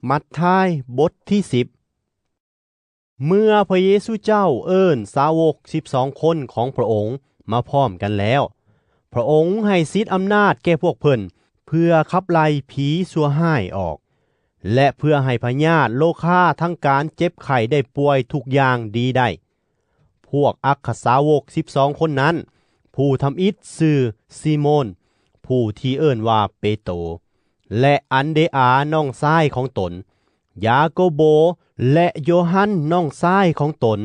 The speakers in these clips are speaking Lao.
ມັດທາຍ ບົດທີສິບ ເມື່ອພະເຢຊູເຈົ້າເອີ້ນສາວົກສິບສອງຄົນຂອງພະອົງມາພ້ອມກັນແລ້ວ, ພະອົງໃຫ້ສິດອຳນາດແກ່ພວກເພິ່ນ ເພື່ອຂັບໄລ່ຜີຊົ່ວຮ້າຍອອກ ແລະ ເພື່ອໃຫ້ພະຍາດໂລຄາທັງການເຈັບໄຂ້ໄດ້ປ່ວຍທຸກຢ່າງດີໄດ້. ພວກອັກຄະສາວົກສິບສອງຄົນນັ້ນ, ຜູ້ທຳອິດຊື່ຊີໂມນ, ຜູ້ທີ່ເອີ້ນວ່າເປໂຕ, ແລະ ອັນເດອານ້ອງຊາຍຂອງຕົນ, ຢາໂກໂບ ແລະ ໂຢຮັນນ້ອງຊາຍຂອງຕົນ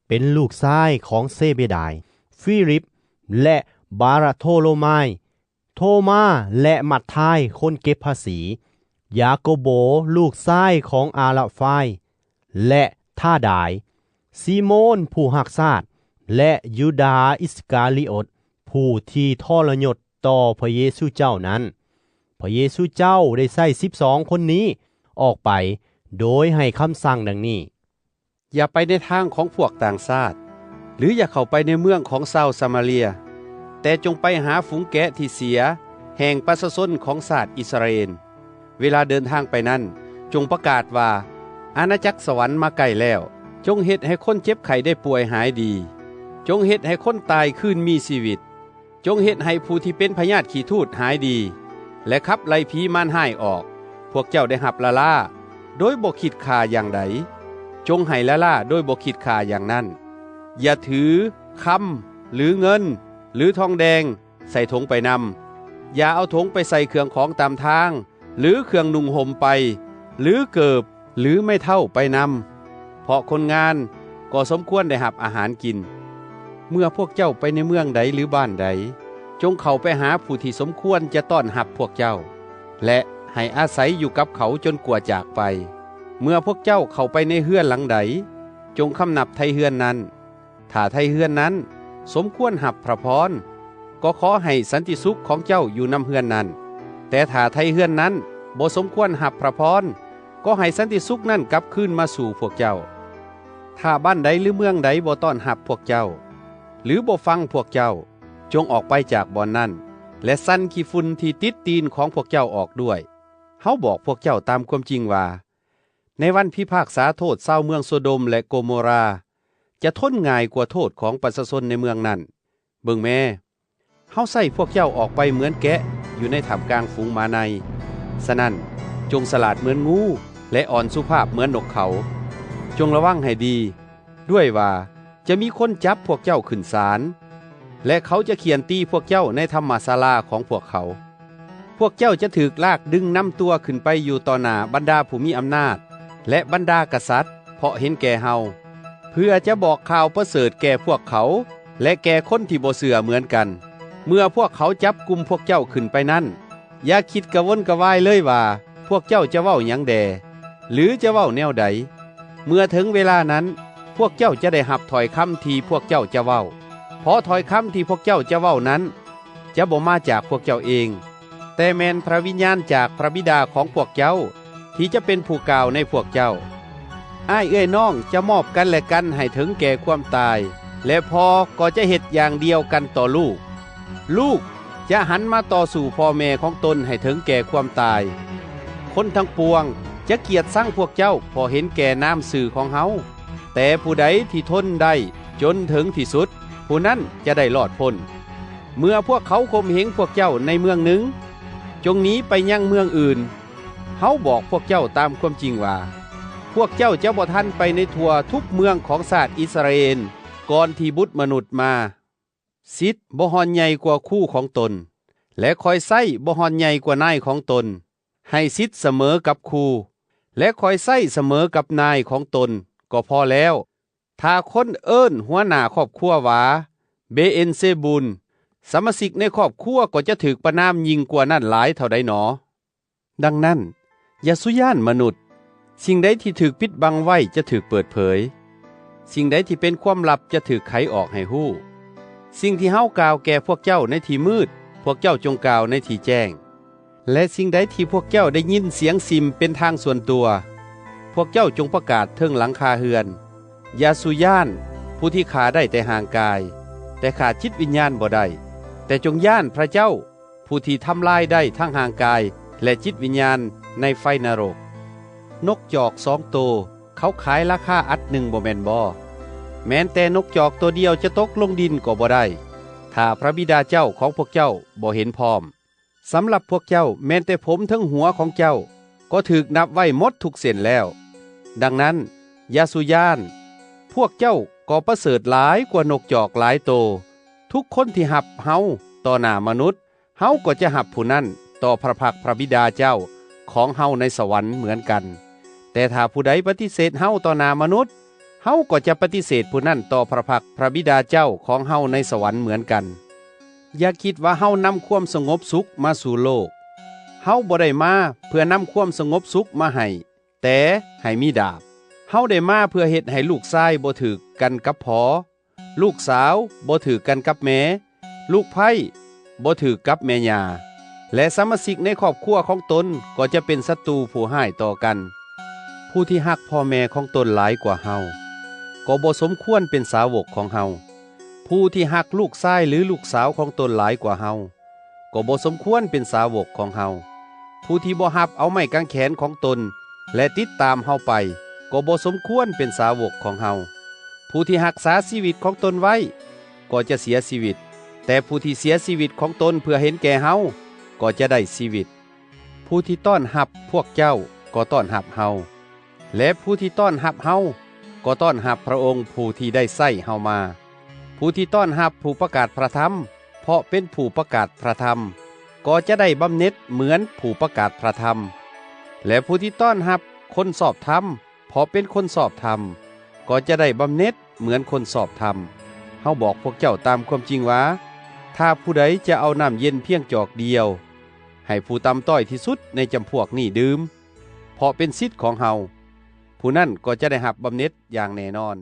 ເປັນລູກຊາຍຂອງເຊເບດາຍ, ຟີລິບ ແລະ ບາຣະໂທໂລມາຍ, ໂທມາ ແລະ ມັດທາຍຄົນເກັບພາສີ, ຢາໂກໂບລູກຊາຍຂອງອາລະຟາຍ ແລະ ທາດາຍ, ຊີໂມນຜູ້ຮັກຊາດ ແລະ ຢູດາອິດສະກາລີອົດ ຜູ້ທີ່ທໍລະຍົດຕໍ່ພະເຢຊູເຈົ້ານັ້ນ. ພະເຢຊູເຈົ້າໄດ້ໃຊ້ສິບສອງຄົນນີ້ອອກໄປ ໂດຍໃຫ້ຄຳສັ່ງດັ່ງນີ້: ຢ່າໄປໃນທາງຂອງພວກຕ່າງຊາດ ຫຼື ຢ່າເຂົ້າໄປໃນເມືອງຂອງຊາວຊາມາເລຍ, ແຕ່ຈົ່ງໄປຫາຝູງແກະທີ່ເສຍແຫ່ງປະຊາຊົນຂອງຊາດອິດສະຣາເອນ. ເວລາເດີນທາງໄປນັ້ນ, ຈົ່ງປະກາດວ່າ, ອານາຈັກສະຫວັນມາໃກ້ແລ້ວ. ຈົ່ງເຮັດໃຫ້ຄົນເຈັບໄຂ້ໄດ້ປ່ວຍຫາຍດີ. ຈົ່ງເຮັດໃຫ້ຄົນຕາຍຄືນມີຊີວິດ. ຈົ່ງເຮັດໃຫ້ຜູ້ທີ່ເປັນພະຍາດຂີ້ທູດຫາຍດີ ແລະ ຂັບໄລ່ຜີມານຮ້າຍອອກ. ພວກເຈົ້າໄດ້ຮັບລ້າໆໂດຍບໍ່ຄິດຄ່າຢ່າງໃດ, ຈົ່ງໃຫ້ລ້າໆໂດຍບໍ່ຄິດຄ່າຢ່າງນັ້ນ. ຢ່າຖືຄຳ ຫຼື ເງິນ ຫຼື ທອງແດງໃສ່ຖົງໄປນຳ. ຢ່າເອົາຖົງໄປໃສ່ເຄື່ອງຂອງຕາມທາງ ຫຼື ເຄື່ອງນຸ່ງຫົ່ມໄປ, ຫຼື ເກີບ ຫຼື ໄມ້ເທົ້າໄປນຳ, ເພາະຄົນງານກໍສົມຄວນໄດ້ຮັບອາຫານກິນ. ເມື່ອພວກເຈົ້າໄປໃນເມືອງໃດ ຫຼື ບ້ານໃດ, ຈົ່ງເຂົ້າໄປຫາຜູ້ທີ່ສົມຄວນຈະຕ້ອນຮັບພວກເຈົ້າ ແລະ ໃຫ້ອາໄສຢູ່ກັບເຂົາຈົນກວ່າຈາກໄປ. ເມື່ອພວກເຈົ້າເຂົ້າໄປໃນເຮືອນຫຼັງໃດ, ຈົ່ງຄຳນັບໄທເຮືອນນັ້ນ. ຖ້າໄທເຮືອນນັ້ນສົມຄວນຮັບພະພອນ, ກໍຂໍໃຫ້ສັນຕິສຸກຂອງເຈົ້າຢູ່ນຳເຮືອນນັ້ນ. ແຕ່ຖ້າໄທເຮືອນນັ້ນບໍ່ສົມຄວນຮັບພະພອນ, ກໍໃຫ້ສັນຕິສຸກນັ້ນກັບຄືນມາສູ່ພວກເຈົ້າ. ຖ້າບ້ານໃດ ຫຼື ເມືອງໃດບໍ່ຕ້ອນຮັບພວກເຈົ້າ ຫຼື ບໍ່ຟັງພວກເຈົ້າ, ຈົ່ງອອກໄປຈາກບ່ອນນັ້ນ ແລະ ສັ່ນຂີ້ຝຸ່ນທີ່ຕິດຕີນຂອງພວກເຈົ້າອອກດ້ວຍ. ເຮົາບອກພວກເຈົ້າຕາມຄວາມຈິງວ່າ, ໃນວັນພິພາກສາໂທດຊາວເມືອງໂຊໂດມ ແລະ ໂກໂມຣາ ຈະທົນງ່າຍກວ່າໂທດຂອງປະຊາຊົນໃນເມືອງນັ້ນ. ເບິ່ງແມ້, ເຮົາໃຊ້ພວກເຈົ້າອອກໄປເໝືອນແກະຢູ່ໃນທ່າມກາງຝູງໝາໃນ. ສະນັ້ນ, ຈົ່ງສະຫຼາດເໝືອນງູ ແລະ ອ່ອນສຸພາບເໝືອນນົກເຂົາ. ຈົ່ງລະວັງໃຫ້ດີດ້ວຍວ່າ ຈະມີຄົນຈັບພວກເຈົ້າຂຶ້ນສານ ແລະ ເຂົາຈະຂ້ຽນຕີພວກເຈົ້າໃນທຳມະສາລາຂອງພວກເຂົາ. ພວກເຈົ້າຈະຖືກລາກດຶງນຳຕົວຂຶ້ນໄປຢູ່ຕໍ່ໜ້າບັນດາຜູ້ມີອຳນາດ ແລະ ບັນດາກະສັດ ເພາະເຫັນແກ່ເຮົາ, ເພື່ອຈະບອກຂ່າວປະເສີດແກ່ພວກເຂົາ ແລະ ແກ່ຄົນທີ່ບໍ່ເຊື່ອເໝືອນກັນ. ເມື່ອພວກເຂົາຈັບກຸມພວກເຈົ້າຂຶ້ນໄປນັ້ນ, ຢ່າຄິດກະວົນກະວາຍເລີຍວ່າ ພວກເຈົ້າຈະເວົ້າຫຍັງແດ່ ຫຼື ຈະເວົ້າແນວໃດ. ເມື່ອເຖິງເວລານັ້ນ, ພວກເຈົ້າຈະໄດ້ຮັບຖ້ອຍຄຳທີ່ພວກເຈົ້າຈະເວົ້າ, ເພາະຖ້ອຍຄຳທີ່ພວກເຈົ້າຈະເວົ້ານັ້ນ ຈະບໍ່ມາຈາກພວກເຈົ້າເອງ, ແຕ່ແມ່ນພະວິນຍານຈາກພະບິດາຂອງພວກເຈົ້າ ທີ່ຈະເປັນຜູ້ກ່າວໃນພວກເຈົ້າ. ອ້າຍເອື້ອຍນ້ອງຈະມອບກັນແລະກັນໃຫ້ເຖິງແກ່ຄວາມຕາຍ, ແລະ ພໍ່ກໍຈະເຮັດຢ່າງດຽວກັນຕໍ່ລູກ. ລູກຈະຫັນມາຕໍ່ສູ້ພໍ່ແມ່ຂອງຕົນໃຫ້ເຖິງແກ່ຄວາມຕາຍ. ຄົນທັງປວງຈະກຽດຊັງພວກເຈົ້າເພາະເຫັນແກ່ນາມຊື່ຂອງເຮົາ, ແຕ່ຜູ້ໃດທີ່ທົນໄດ້ຈົນເຖິງທີ່ສຸດ, ຜູ້ນັ້ນຈະໄດ້ລອດພົ້ນ. ເມື່ອພວກເຂົາຂົ່ມເຫງພວກເຈົ້າໃນເມືອງໜຶ່ງ, ຈົ່ງໜີໄປຍັງເມືອງອື່ນ. ເຮົາບອກພວກເຈົ້າຕາມຄວາມຈິງວ່າ, ພວກເຈົ້າຈະບໍ່ທັນໄປໃນທົ່ວທຸກເມືອງຂອງຊາດອິດສະຣາເອນ ກ່ອນທີ່ບຸດມະນຸດມາ. ສິດບໍ່ຮ່ອນໃຫຍ່ກວ່າຄູຂອງຕົນ, ແລະ ຂ້ອຍໃຊ້ບໍ່ຮ່ອນໃຫຍ່ກວ່ານາຍຂອງຕົນ. ໃຫ້ສິດສະເໝີກັບຄູ, ແລະ ຂ້ອຍໃຊ້ສະເໝີກັບນາຍຂອງຕົນກໍພໍແລ້ວ. ຖ້າຄົນເອີ້ນຫົວໜ້າຄອບຄົວວ່າເບເອັນເຊບູນ, ສະມາຊິກໃນຄອບຄົວກໍຈະຖືກປະນາມຍິ່ງກວ່ານັ້ນຫຼາຍເທົ່າໃດໜໍ? ດັ່ງນັ້ນ, ຢ່າສູ່ຢ້ານມະນຸດ. ສິ່ງໃດທີ່ຖືກປິດບັງໄວ້ຈະຖືກເປີດເຜີຍ, ສິ່ງໃດທີ່ເປັນຄວາມລັບຈະຖືກໄຂອອກໃຫ້ຮູ້. ສິ່ງທີ່ເຮົາກ່າວແກ່ພວກເຈົ້າໃນທີ່ມືດ, ພວກເຈົ້າຈົ່ງກ່າວໃນທີ່ແຈ້ງ. ແລະ ສິ່ງໃດທີ່ພວກເຈົ້າໄດ້ຍິນສຽງສິ່ມເປັນທາງສ່ວນຕົວ, ພວກເຈົ້າຈົ່ງປະກາດເທິງຫຼັງຄາເຮືອນ. ຢ່າສູ່ຢ້ານຜູ້ທີ່ຂ້າໄດ້ແຕ່ຮ່າງກາຍ, ແຕ່ຂ້າຈິດວິນຍານບໍ່ໄດ້, ແຕ່ຈົ່ງຢ້ານພຣະເຈົ້າ ຜູ້ທີ່ທຳລາຍໄດ້ທັງຮ່າງກາຍ ແລະ ຈິດວິນຍານໃນໄຟນະລົກ. ນົກຈອກສອງໂຕ ເຂົາຂາຍລາຄາອັດໜຶ່ງບໍ່ແມ່ນບໍ່? ແມ່ນແຕ່ນົກຈອກໂຕດຽວຈະຕົກລົງດິນກໍບໍ່ໄດ້ ຖ້າພຣະບິດາເຈົ້າຂອງພວກເຈົ້າບໍ່ເຫັນພ້ອມ. ສຳລັບພວກເຈົ້າ ແມ່ນແຕ່ຜົມເທິງຫົວຂອງເຈົ້າກໍຖືກນັບໄວ້ໝົດທຸກເສັ້ນແລ້ວ. ດັ່ງນັ້ນ ຢ່າສູ່ຢ້ານ, ພວກເຈົ້າກໍປະເສີດຫຼາຍກວ່ານົກຈອກຫຼາຍໂຕ. ທຸກຄົນທີ່ຮັບເຮົາຕໍ່ໜ້າມະນຸດ, ເຮົາກໍຈະຮັບຜູ້ນັ້ນຕໍ່ພຣະພັກພຣະບິດາເຈົ້າຂອງເຮົາໃນສະຫວັນເໝືອນກັນ. ແຕ່ຖ້າຜູ້ໃດປະຕິເສດເຮົາຕໍ່ໜ້າມະນຸດ, ເຮົາກໍຈະປະຕິເສດຜູ້ນັ້ນຕໍ່ພຣະພັກພຣະບິດາເຈົ້າຂອງເຮົາໃນສະຫວັນເໝືອນກັນ. ຢ່າຄິດວ່າເຮົານຳຄວາມສະຫງົບສຸກມາສູ່ໂລກ. ເຮົາບໍ່ໄດ້ມາເພື່ອນຳຄວາມສະຫງົບສຸກມາໃຫ້, ແຕ່ໃຫ້ມີດາບ. ເຮົາໄດ້ມາເພື່ອເຮັດໃຫ້ລູກຊາຍບໍ່ຖືກກັນກັບພໍ່, ລູກສາວບໍ່ຖືກກັນກັບແມ່, ລູກໃພ້ບໍ່ຖືກກັບແມ່ຍ່າ, ແລະ ສະມາຊິກໃນຄອບຄົວຂອງຕົນກໍຈະເປັນສັດຕູຜູ້ຮ້າຍຕໍ່ກັນ. ຜູ້ທີ່ຮັກພໍ່ແມ່ຂອງຕົນຫຼາຍກວ່າເຮົາ ກໍບໍ່ສົມຄວນເປັນສາວົກຂອງເຮົາ. ຜູ້ທີ່ຮັກລູກຊາຍ ຫຼື ລູກສາວຂອງຕົນຫຼາຍກວ່າເຮົາ ກໍບໍ່ສົມຄວນເປັນສາວົກຂອງເຮົາ. ຜູ້ທີ່ບໍ່ຮັບເອົາໄມ້ກາງແຂນຂອງຕົນ ແລະ ຕິດຕາມເຮົາໄປ ກໍບໍ່ສົມຄວນເປັນສາວົກຂອງເຮົາ. ຜູ້ທີ່ຮັກສາຊີວິດຂອງຕົນໄວ້ ກໍຈະເສຍຊີວິດ, ແຕ່ຜູ້ທີ່ເສຍຊີວິດຂອງຕົນເພື່ອເຫັນແກ່ເຮົາ ກໍຈະໄດ້ຊີວິດ. ຜູ້ທີ່ຕ້ອນຮັບພວກເຈົ້າ ກໍຕ້ອນຮັບເຮົາ, ແລະ ຜູ້ທີ່ຕ້ອນຮັບເຮົາ ກໍຕ້ອນຮັບພຣະອົງຜູ້ທີ່ໄດ້ໃຊ້ເຮົາມາ. ຜູ້ທີ່ຕ້ອນຮັບຜູ້ປະກາດພຣະທຳ ເພາະເປັນຜູ້ປະກາດພຣະທຳ ກໍຈະໄດ້ບຳເໜັດເໝືອນຜູ້ປະກາດພຣະທຳ, ແລະ ຜູ້ທີ່ຕ້ອນຮັບຄົນຊອບທຳ ເພາະເປັນຄົນຊອບທຳ ກໍຈະໄດ້ບຳເໜັດເໝືອນຄົນຊອບທຳ. ເຮົາບອກພວກເຈົ້າຕາມຄວາມຈິງວ່າ ຖ້າຜູ້ໃດຈະເອົານ້ຳເຢັນພຽງຈອກດຽວ ໃຫ້ຜູ້ຕ່ຳຕ້ອຍທີ່ສຸດໃນຈຳພວກນີ້ດື່ມ, ເພາະເປັນສິດຂອງເຮົາ, ຜູ້ນັ້ນກໍຈະໄດ້ຮັບບຳເໜັດຢ່າງແນ່ນອນ.